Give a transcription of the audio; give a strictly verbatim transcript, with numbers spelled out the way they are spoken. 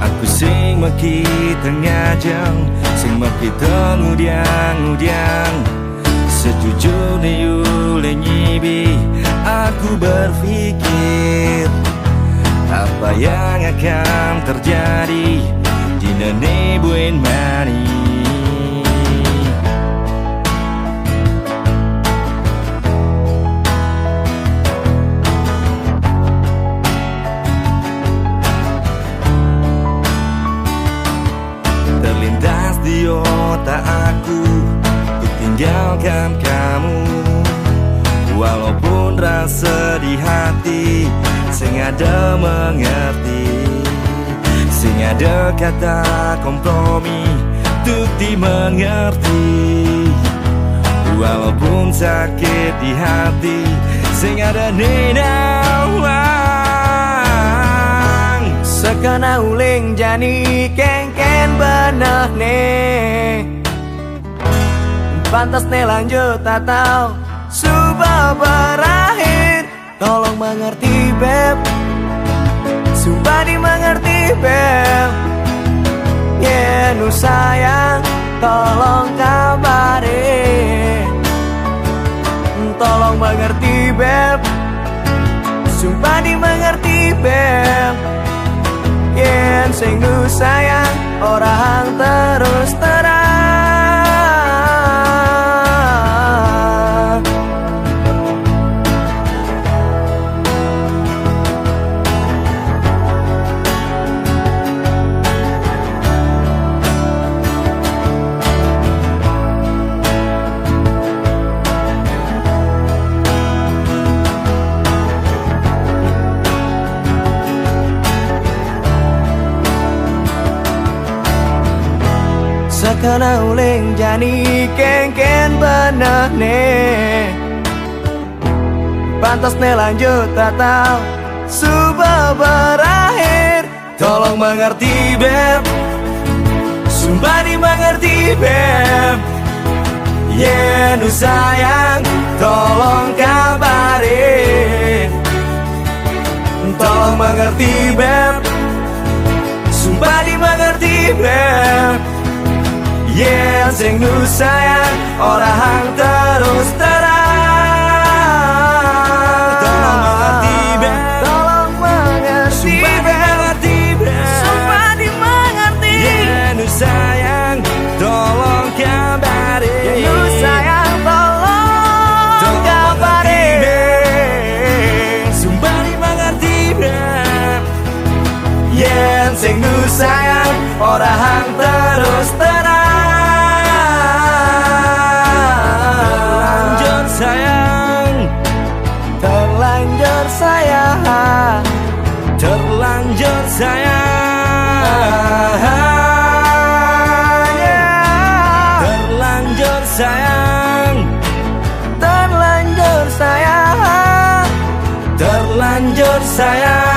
Aku sing makita ngajeng, sing makita ngudiang-ngudiang. Sejujurnya yule nyibi, aku berpikir apa yang akan terjadi di nene buen mani. Terlintas di otak aku untuk tinggalkan kamu. Walaupun rasa di hati sing ada mengerti, sing ada kata kompromi untuk dimengerti. Walaupun sakit di hati, sing ada nenawang. Sekena uling jani kengken beneh ne. Pantas ne lanjut atau suba berakhir. Tolong mengerti, Beb. Sumpah dimengerti, Beb. Yen nu sayang, tolong kabari. Tolong mengerti, Beb. Sumpah dimengerti, Beb. Yen sing nu sayang, orang terus terang. Sekena uling jani kengken beneh ne. Pantas ne lanjut atau suba berakhir. Tolong mengerti, Beb. Sumpah dimengerti, Beb. Yen nu sayang, tolong kabari. Tolong mengerti, Beb. Sumpah dimengerti, Beb. Yen sing nu sayang, orang terus terang. Tolong mengerti, Beb. Tolong mengerti, Sumpah Beb. Dimengerti, Beb. Sumpah dimengerti. Yen nu sayang, tolong kabari. Yen nu sayang, tolong kabari. Tolong mengerti, Beb. Sumpah dimengerti, Beb. Yen sing nu sayang, orang terus terang. Terlanjur sayang. Terlanjur sayang. Terlanjur sayang. Terlanjur sayang. Terlanjur sayang. Terlanjur sayang.